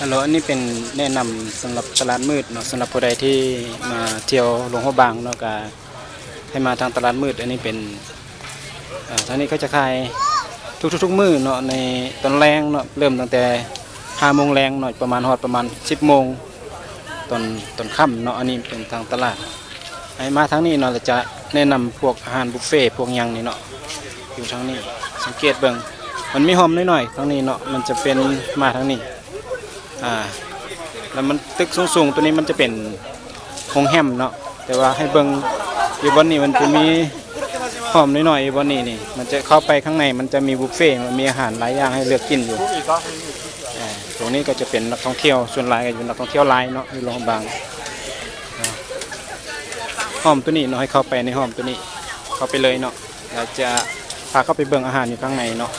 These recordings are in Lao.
ຮັລໂຫຼ ອັນນີ້ເປັນແນະນຳສຳລັບຕະຫຼາດມືດເນາະ, ສຳລັບຜູ້ໃດທີ່ມາທ່ຽວຫຼວງພະບາງເນາະ ກະໃຫ້ມາທາງຕະຫຼາດມືດ. ອັນນີ້ເປັນ ເອີ ທາງນີ້ເຂົາຈະຂາຍທຸກໆມື້ເນາະ ໃນຕອນແລງເນາະ, ເລີ່ມຕັ້ງແຕ່ຫ້າໂມງແລງເນາະ ປະມານ ຮອດປະມານສິບໂມງຕອນ ຕອນຄ່ຳເນາະ. ອັນນີ້ເປັນທາງຕະຫຼາດ ໃຫ້ມາທາງນີ້ເນາະ ແລ້ວຈະແນະນຳພວກອາຫານບຸບເຟ ພວກຫຍັງນີ້ເນາະ ຢູ່ທາງນີ້. ສັງເກດເບິ່ງ ມັນມີຮ່ອມນ້ອຍໆທາງນີ້ເນາະ, ມັນຈະເປັນ ມາທາງນີ້ ອ່າ ແລ້ວມັນຕຶກສູງໆ ໂຕນີ້ມັນຈະເປັນໂຮງແຮມເນາະ, ແຕ່ວ່າໃຫ້ເບິ່ງຢູ່ບ່ອນນີ້ ມັນຈະມີຮ່ອມນ້ອຍໆຢູ່ບ່ອນນີ້ນີ້. ມັນຈະເຂົ້າໄປຂ້າງໃນ ມັນຈະມີບຸບເຟ ມັນມີອາຫານຫຼາຍຢ່າງໃຫ້ເລືອກກິນຢູ່. ເອີ ຕົງນີ້ກໍຈະເປັນນັກທ່ອງທ່ຽວ, ສ່ວນຫຼາຍກໍຈະເປັນນັກທ່ອງທ່ຽວລາວເນາະ ຢູ່ຫຼວງພະບາງ. ຮ່ອມໂຕນີ້ເນາະ, ໃຫ້ເຂົ້າໄປໃນຮ່ອມໂຕນີ້ ເຂົ້າໄປເລີຍເນາະ, ແລ້ວຈະພາເຂົ້າໄປເບິ່ງອາຫານຢູ່ຂ້າງໃນເນາະ.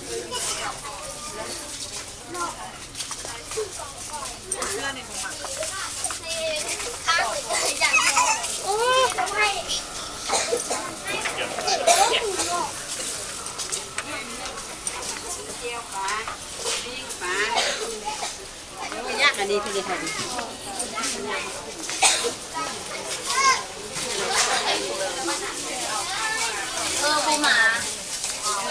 ນີ້ເປັນພວ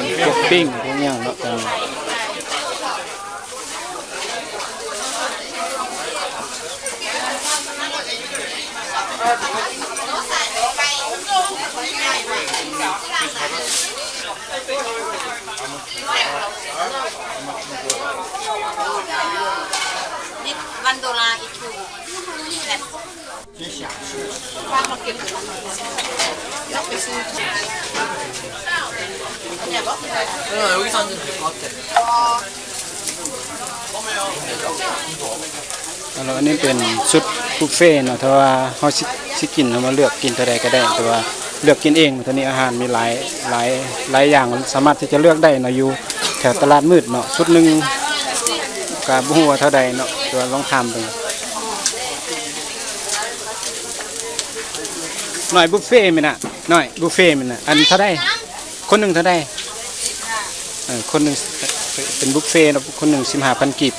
ກປີ້ງພວກຫຍັງເນາະ. ອັນນີ້ເປັນຊຸດບຸບເຟເນາະ, ຖ້າວ່າເຮົາຊິ ຊິກິນ ເຮົາມາເລືອກກິນເທົ່າໃດກໍໄດ້, ແຕ່ວ່າເລືອກກິນເອງ. ຕອນນີ້ອາຫານມີຫຼາຍ ຫຼາຍ ຫຼາຍຢ່າງ ສາມາດທີ່ຈະເລືອກໄດ້ເນາະ ຢູ່ແຖວຕະຫຼາດມືດເນາະ. ຊຸດໜຶ່ງກໍບໍ່ຮູ້ວ່າເທົ່າໃດເນາະ, ແຕ່ວ່າລອງຖາມເບິ່ງ. ນ້ອຍ ບຸບເຟແມ່ນນະ, ນ້ອຍ ບຸບເຟແມ່ນນະ. ອັນເທົ່າໃດ? ຄົນໜຶ່ງເທົ່າໃດ? ເອີ ຄົນໜຶ່ງ ເປັນບຸບເຟເນາະ, ຄົນໜຶ່ງສິບຫ້າພັນກີບ.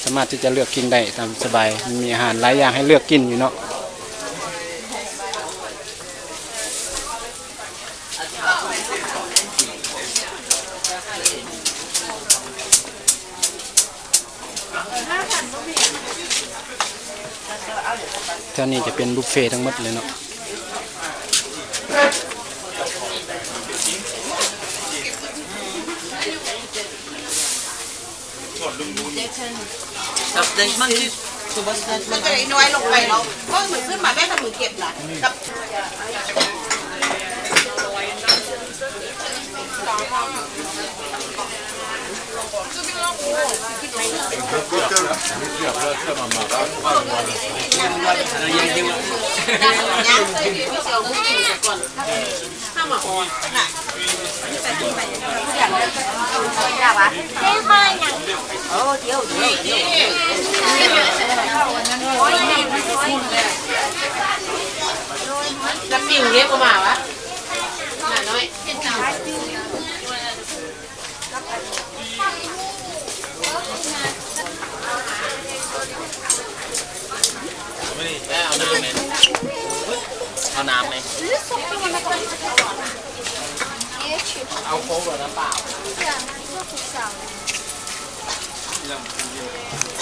ສາມາດທີ່ຈະເລືອກກິນໄດ້ຕາມສະບາຍ, ມັນມີອາຫານຫຼາຍຢ່າງໃຫ້ເລືອກກິນຢູ່ເນາະ. ແຖວນີ້ຈະເປັນບຸບເຟທັງໝົດເລີຍເນາະ. ຈະປິວເດ້ບໍ່ມາວະ ໜ້ານ້ອຍ. ເອົານ້ຳໄໝ? ເອົານ້ຳໄໝ? ເອົາໂຄ້ກ ຫຼື ນ້ຳເປົ່າ? ເອົານ້ຳເປົ່າ.